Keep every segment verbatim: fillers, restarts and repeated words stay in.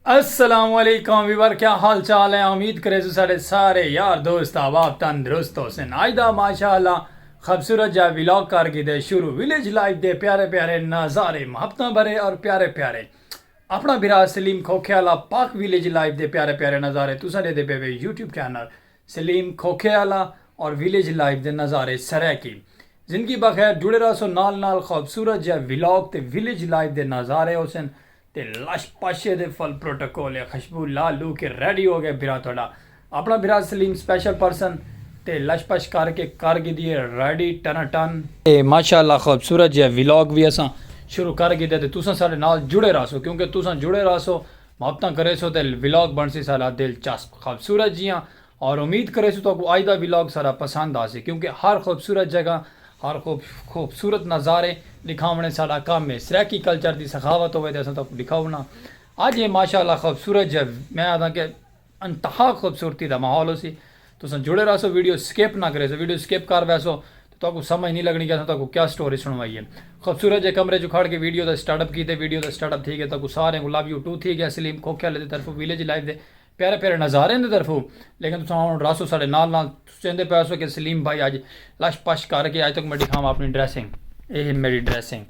السلام علیکم ویور، کیا حال چال ہے؟ امید کریسوں ساڈے سارے یار دوست احباب تندرست ہوسن۔ اج دا ماشاءاللہ خوبصورت جا ولاگ کر گھدے شروع، ولیج لائف دے پیارے پیارے نظارے، محبتاں بھرے اور پیارے پیارے۔ اپنا بھرا سلیم کھوکھے والا پاک ولیج لائف دے پیارے پیارے نظارے تساں ڈیدے پے وے یوٹیوب چینل سلیم کھوکھے والا اور ولیج لائف دے نظارے سرائیکی۔ زندگی بخیر، جڑے رہسو نال نال، خوبصورت جے ولاگ تے ولیج لائف دے نظارے ہوسن تے لش پش دے فل پروٹوکول ہے، خوشبو لا لو کے ریڈی ہو گئے بھرا تہاڈا اپنا بھرا سلیم سپیشل پرسن تے لش پش کر کے کر گھدی ہے ریڈی ٹنا ٹن۔ تے ماشاءاللہ خوبصورت جے ولاگ وی اساں شروع کر گھدے تے تساں ساڈے نال جڑے رہسو، کیونکہ تساں جڑے رہسو، محبتاں کریسو تے ولاگ بنسی ساڈا دلچسپ خوبصورت جیاں۔ اور امید کریسوں تہاکوں اج دا ولاگ سارا پسند آسی، کیونکہ ہر خوبصورت جگہ، ہر خوب خوبصورت نظارے ڈکھاونے ساڈا کم ہے۔ سرائیکی کلچر دی سخاوت ہووے تے اساں تہاکوں ڈکھاونا۔ اج ہے ماشاءاللہ خوبصورت جے، میں آکھاں کہ انتہا خوبصورتی دا ماحول ہوسی۔ تساں جڑے رہسو، ویڈیو سکپ نہ کریسو، ویڈیو سکپ کر ویسو تے تہاکوں سمجھ نہیں لگنی کہ اساں تہاکوں کیا سٹوری سنوائی ہے۔ خوبصورت جے کمرے چوں کھڑ کے ویڈیو دا سٹارٹ اپ کیتے، ویڈیو دا سٹارٹ اپ تھی گئے، تہاکوں سارے کوں لو یو ٹو تھی گئے سلیم کھوکھے والے دی طرفوں، ولیج لائف دے پیارے پیارے نظارے دی طرفوں۔ لیکن تساں ہن رہسو ساڈے نال نال، تساں چیندے پے ہوسو کہ سلیم بھائی اج لش پش کر کے اج تہاکوں میں ڈکھاواں اپنی ڈریسنگ۔ اے ہے میری ڈریسنگ۔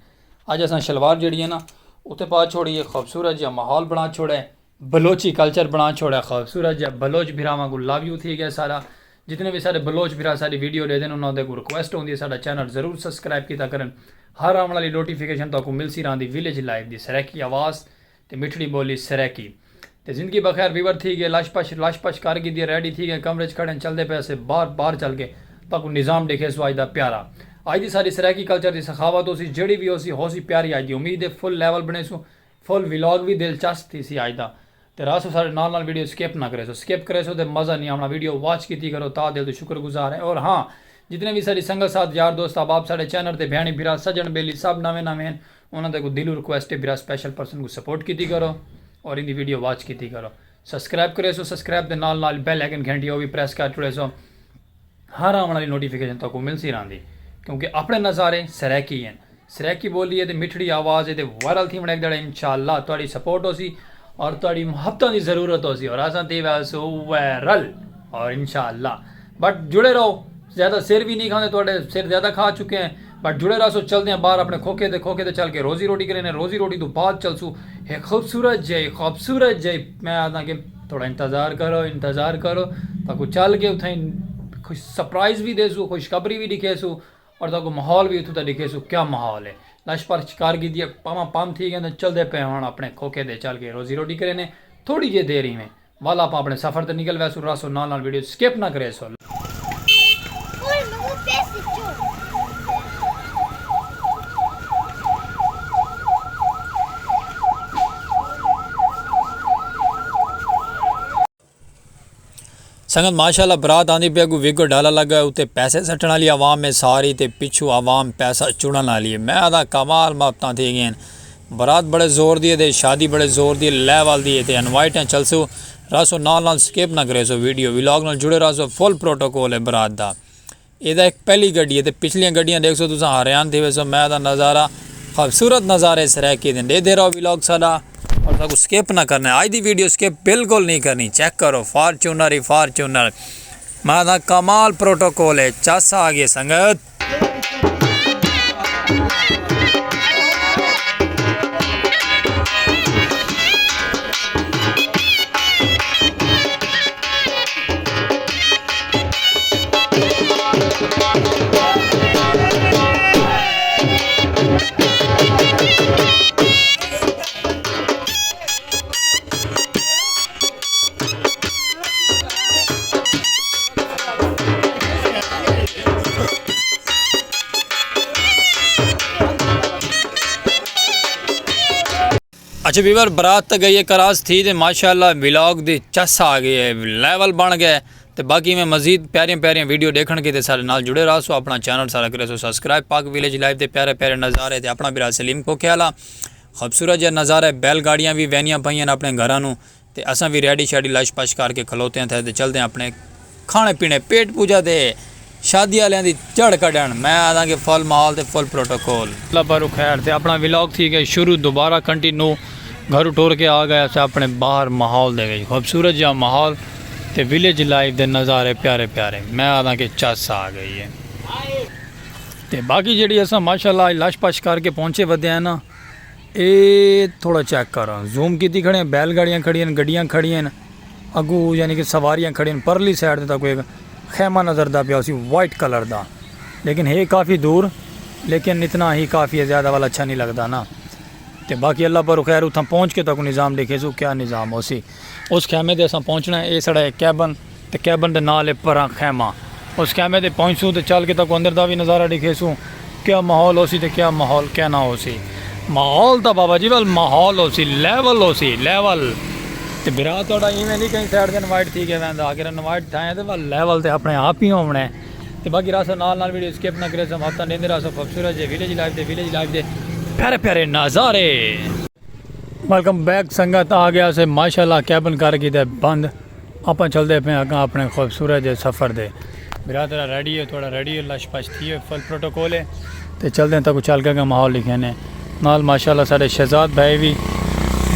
اج اساں شلوار جیڑھی ہے نا، اتھے پا چھوڑی ہے، خوبصورت جیہا ماحول بنا چھوڑے، بلوچی کلچر بنا چھوڑے، خوبصورت جیہا بلوچ بھراواں کوں لو یو تھی گئے سارا۔ جتنے وی ساڈے بلوچ بھرا ساڈی ویڈیو ڈیدن انہاں دے کوں ریکویسٹ ہوندی ہے ساڈا چینل ضرور سبسکرائب کیتا کرن۔ ہر آون والی نوٹیفیکیشن تہاکوں ملسی رہندی ولیج لائف دی سرائیکی آواز تے مٹھڑی ٻولی سرائیکی۔ تے زندگی بخیر ویور تھی گئے، لش پش لش پش کر گھدی ہے، ریڈی تھی گئے، کمرے اچ کھڑے ہن، چلدے پئے اسے باہر، باہر چل کے تہاکوں نظام ڈکھیسوں اج دا پیارا۔ اج دی ساڈی سرائیکی کلچر دی سخاوت ہوسی، جیڑھی وی ہوسی، ہوسی پیاری اج دی۔ امید ہے فل لیول بنیسوں، فل ولاگ وی دلچسپ تھیسی اج دا۔ تے رہسو ساڈے نال نال، ویڈیو سکپ نہ کریسو، سکپ کریسو تے مزہ نہیں آونا۔ ویڈیو واچ کیتی کرو، تہاڈا دل توں شکر گزار ہیں۔ اور ہاں، جتنے وی ساڈی سنگت ساتھ یار دوست احباب ساڈے چینل تے بھیݨیں بھرا سجݨ بیلی سب نویں نویں ہن، انہاں دے کوں دلوں ریکویسٹ ہے بھرا سپیشل پرسن کوں سپورٹ کیتی کرو اور ایندی ویڈیو واچ کیتی کرو۔ سبسکرائب کریسو، سبسکرائب دے نال نال بیل آئیکن گھنٹی او وی پریس کر چھوڑیسو۔ ہر آون والی نوٹیفیکیشن تہاکوں ملسی رہندی، کیونکہ اپݨے نظارے سرائیکی ہن۔ سرائیکی ٻولی ہے تے مٹھڑی آواز ہے تے وائرل تھیوݨ ہک دھڑے انشاءاللہ تہاڈی سپورٹ ہوسی اور تہاڈی محبتاں دی ضرورت ہوسی اور اساں تھی ویسوں وائرل اور انشاءاللہ۔ بٹ جڑے رہو، زیادہ سر وی نہیں کھاندے، تہاڈے سر زیادہ کھا چکے ہیں۔ بٹ جڑے رہسو، چلدے ہیں باہر اپݨے کھوکھے تے، کھوکھے تے چل کے روزی روٹی کرینے، روزی روٹی توں بعد چلسوں ہک خوبصورت جئی، خوبصورت جئی، میں آکھداں کہ تھوڑا انتظار کرو، انتظار کرو، تہاکوں چل کے اتھائیں خوش سرپرائز وی ݙیسوں، خوشخبری وی ݙکھیسوں۔ اور تہاکوں ماحول وی اتھوں دا ݙکھیسوں کیا ماحول ہے۔ لش پش کر گھدی ہے، پاواں پم تھی گئے، چلدے پئے ہن اپݨے کھوکھے تے چل کے روزی روٹی کرینے۔ تھوڑی جئی دیر ایویں، ول آپاں اپݨے سفر تے نکل ویسوں، رہسو نال نال، ویڈیو سکپ نہ کریسو۔ سنگت ماشاءاللہ برات آندی پئی، اڳوں ویگو ڈالا لڳا ہے، اتے پیسے سٹݨ والی عوام ہے ساری، تے پچھوں عوام پیسہ چڑھݨ والی ہے۔ میں آکھداں کمال محبتاں تھی ڳئین۔ برات بڑے زور دی ہے تے شادی بڑے زور دی ہے، لیول دی ہے، تے انوائٹاں چلسوں۔ رہسو نال نال، سکپ نہ کریسو ویڈیو، ولاگ نال جڑے رہسو، فل پروٹوکول ہے برات دا۔ ایہ دا ہک پہلی گڈی ہے تے پچھلیاں گڈیاں ݙیکھسو تساں حیران تھی ویسو۔ میں دا نظارہ، خوبصورت نظارے سرائیکی دے ݙیہدے رہو ولاگ ساݙا، اور تہاکوں سکپ نہ کرنا ہے۔ اڄ دی ویڈیو سکپ بالکل نہیں کرنی۔ چیک کرو، فارچونر ہی فارچونر۔ میں دا کمال پروٹوکول ہے۔ چس آ ڳئے سنگت۔ اچھا ویور، برات تاں ڳئی ہے کراس تھی تے ماشاءاللہ ولاگ دی چس آ ڳئی ہے، لیول بݨ ڳئے۔ تے باقی میں مزید پیاریاں پیاریاں ویڈیو ݙیکھݨ کیتے ساݙے نال جڑے رہسو، اپݨا چینل سارا کریسو سبسکرائب۔ پاک ولیج لائف دے پیارے پیارے نظارے تے اپݨا بھرا سلیم کھوکھے والا۔ خوبصورت جے نظارے، بیل گاڑیاں وی ویندیاں پئیاں ہن اپݨے گھراں نوں۔ تے اساں وی ریڈی شیڈی لش پش کر کے کھلوتے ہیں اتھے تے چلدے ہیں اپݨے کھانے پینے، پیٹ پوجا تے شادی والیاں دی جڑ کڈھݨ۔ میں آکھداں کہ فل ماحول تے فل پروٹوکول۔ اللہ پاروں خیر تے اپݨا ولاگ تھی ڳئے شروع، دوبارہ کنٹینیو۔ گھروں ٹر کے آ گئے اساں اپݨے باہر ماحول دے وچ، خوبصورت جیہا ماحول تے ولیج لائف دے نظارے پیارے پیارے، میں آہداں کہ چس آ ڳئی ہے۔ تے باقی جیڑھی اساں ماشاءاللہ اڄ لش پش کر کے پہنچے ودے ہیں نا، اے تھوڑا چیک کر، زوم کیتی کھڑے ہیں، بیل گاڑیاں کھڑی ہیں، گڈیاں کھڑی ہیں، اگوں یعنی کہ سواریاں کھڑی ہیں، پرلی سائیڈ تے تاکوں ایک خیمہ نظر دا پیا اسی وائٹ کلر دا، لیکن ہے کافی دور، لیکن اتنا ہی کافی ہے، زیادہ والا اچھا نہیں لگدا نا۔ تے باقی اللہ پر خیر، اتھاں پہنچ کے تاکوں نظام ݙیکھیسوں کیا نظام ہوسی۔ اس خیمے تے اساں پہنچنا ہے، اے ساݙا ہے کیبن، تے کیبن دے نال ہے پراں خیمہ۔ اس خیمے تے پہنچسوں تے چل کے تاکوں اندر دا وی نظارہ ݙیکھیسوں، کیا ماحول ہوسی تے کیا ماحول کیا نہ ہوسی۔ ماحول تاں بابا جی ول ماحول ہوسی، لیول ہوسی، لیول۔ تے بھرا تہاݙا ایویں نہیں کہیں سائیڈ تے انوائٹ تھی ڳیا ویندا، اگر انوائٹ تھائیں تے ول لیول تے اپݨے آپ ہی ہووݨے۔ تے باقی رہسو نال نال، ویڈیو سکپ نہ کریسو، ہم ہفتہ ݙیندے رہسو خوبصورت جے ولیج لائف دے، ولیج لائف دے پیارے پیارے نظارے۔ ویلکم بیک سنگت، آ ڳیا سے ماشاءاللہ کیبن کر گھدے بند۔ آپاں چلدے پئے اڳاں اپݨے خوبصورت جے سفر دے۔ بھرا تیرا ریڈی ہے، تھوڑا ریڈی ہے، لش پش تھی ہے، فل پروٹوکول ہے۔ تے چلدے ہیں تاکوں چل کے اڳاں ماحول ݙیکھینے۔ نال ماشاءاللہ ساݙے شہزاد بھائی وی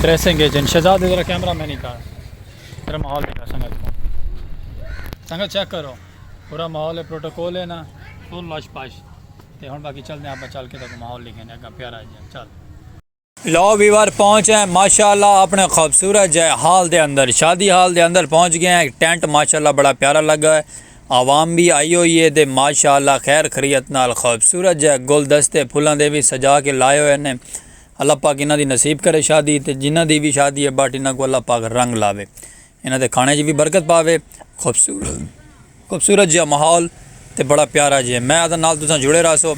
ڈریسنگ اچ ہن۔ شہزاد ادھر کیمرہ مین ہی کر، تیرا ماحول ݙیکھا سنگت کوں۔ سنگت چیک کرو، پورا ماحول ہے، پروٹوکول ہے نا، فل لش پش۔ تے ہݨ باقی چلدے ہیں، آپاں چل کے تاکوں ماحول ݙیکھینے اڳاں پیارا جیہا۔ چل۔ لو ویور، پہنچ ہیں ماشاءاللہ اپݨے خوبصورت جے ہال دے اندر، شادی ہال دے اندر پہنچ ڳئے ہیں۔ ٹینٹ ماشاءاللہ بڑا پیارا لڳا ہے، عوام بھی آئی ہوئی ہے تے ماشاءاللہ خیر خیریت نال خوبصورت جے گلدستے پھلاں دے بھی سجا کے لائے ہوئے نے۔ اللہ پاک انہاں دی نصیب کرے شادی، تے جنہاں دی بھی شادی ہے بٹ انہاں کوں اللہ پاک رنگ لاوے۔ انہاں دے کھانے چ وی برکت پاوے۔ خوبصورت، خوبصورت جیہا ماحول تے بڑا پیارا جیہا۔ میں آہداں نال تساں جڑے رہسو،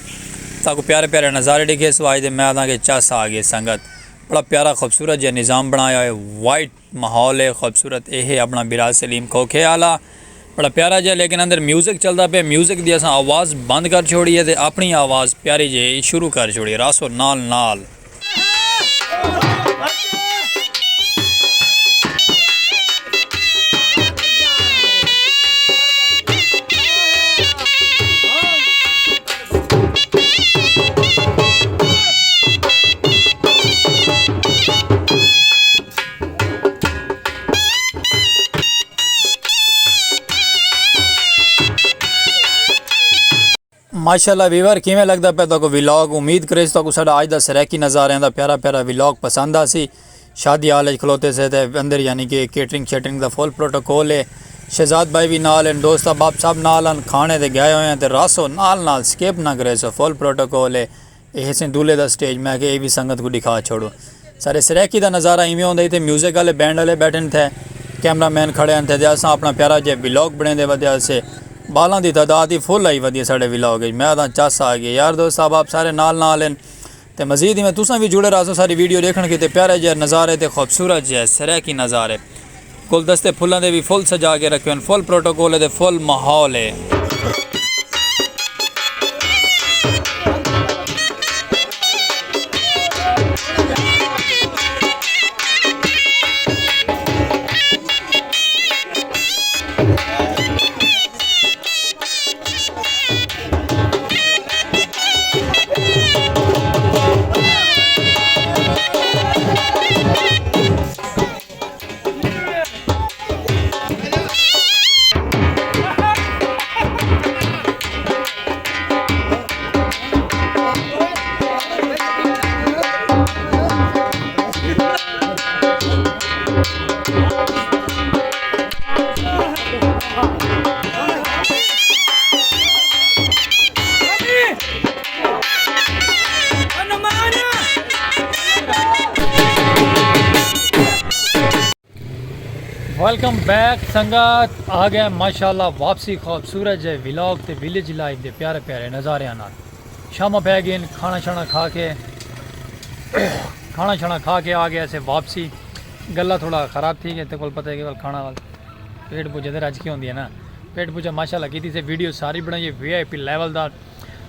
تاکوں پیارے پیارے نظارے ݙیکھیسو۔ اڄ دے میں آہداں کہ چس آ ڳئے سنگت، بڑا پیارا خوبصورت جیہا نظام بݨایا ہوئے، وائٹ ماحول ہے خوبصورت۔ اے ہے اپݨا بھرا سلیم کھوکھے آلا، بڑا پیارا جیہا، لیکن اندر میوزک چلدا پئے، میوزک دی اساں آواز بند کر چھوڑی ہے تے اپݨی آواز پیاری جیہی شروع کر چھوڑی ہے۔ رہسو نال نال۔ ماشاءاللہ ویور، کیویں لڳدا پیا تہاکوں ولاگ؟ امید کریس تہاکوں ساݙا اڄ دا سرائیکی نظاریاں دا پیارا پیارا ولاگ پسند آسی۔ شادی ہال اچ کھلوتے سے تے اندر یعنی کہ کیٹرنگ شیٹرنگ دا فل پروٹوکول ہے۔ شہزاد بھائی وی نال ہن، دوست احباب سب نال ہن، کھانے تے ڳئے ہوئے ہیں تے رہسو نال نال سکپ نہ کریسو، فل پروٹوکول ہے۔ اے ہسیں دولہے دا سٹیج، میں کہ اے وی سنگت کوں ݙکھا چھوڑو۔ سارے سرائیکی دا نظارہ ایویں ہوندا ہے، تے میوزک والے بینڈ والے ٻیٹھن تھے، کیمرہ مین کھڑے ہن تھے، تے اساں اپݨا پیارا جے ولاگ بݨیندے ودے ہاسے۔ بالاں دی تعداد ہی فل آئی ودی ہے ساݙے ولاگ وچ، میں آہداں چس آ ڳئے۔ یار دوست احباب سارے نال نال ہن، تے مزید ایویں تساں وی جڑے رہسو ساری ویڈیو ݙیکھݨ کیتے۔ پیارے جے نظارے تے خوبصورت جے سرائیکی نظارے۔ گلدستے پھلاں دے وی فل سجا کے رکھے ہن، فل پروٹوکول ہے تے فل ماحول ہے۔ ویلکم بیک سنگت، آ ڳئے ماشاءاللہ واپسی خوبصورت جے ولاگ تے ولیج لائف دے پیارے پیارے نظاریاں نال۔ شاماں پئے ڳئین، کھانا شانا کھا کے، کھانا شانا کھا کے آ ڳئے سے واپسی۔ گلا تھوڑا خراب تھی ڳئے، تے کول پتہ ہے کہ ول کھانا ول پیٹ پوجا تے رج کے ہوندی ہے نا۔ پیٹ پوجا ماشاءاللہ کیتی سے، ویڈیو ساری بݨائی ہے وی آئی پی لیول دا۔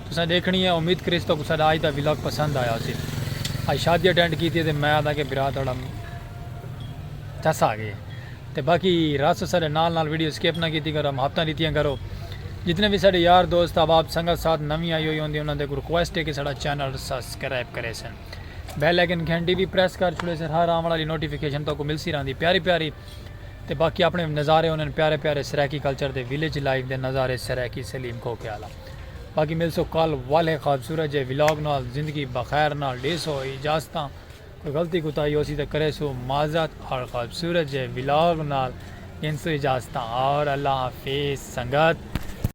تساں ݙیکھݨی ہے، امید کریس تہاکوں ساݙا اڄ دا ولاگ پسند آیا ہوسی۔ اڄ شادی اٹینڈ کیتی ہے تے میں آہداں کہ بھرا تہاݙا چس آ ڳئے۔ تے باقی رہسو ساݙے نال نال، ویڈیو سکپ نہ کیتی کرو، محبتاں ݙتیاں کرو۔ جتنے وی ساݙے یار دوست احباب سنگت ساتھ نویں آئی ہوئی ہوندی، انہاں دے اڳوں ریکویسٹ ہے کہ ساݙا چینل سبسکرائب کریسن۔ بیل آئیکن گھنٹی بھی پریس کر چھوڑے سر، ہر آون والی نوٹیفیکیشن تہاکوں ملسی رہندی پیاری پیاری۔ تے باقی اپنے نظارے ہوندن پیارے پیارے سرائیکی کلچر دے، ولیج لائف دے نظارے، سرائیکی سلیم کھوکھے والا۔ باقی ملسوں کل والے خوبصورت جے ولاگ نال۔ زندگی بخیر نال ݙیسو اجازتاں، کوئی غلطی کوتاہی ہوسی تے کریسوں معذرت، اور خوبصورت جے ولاگ نال گھنسوں اجازتاں، اور اللہ حافظ سنگت۔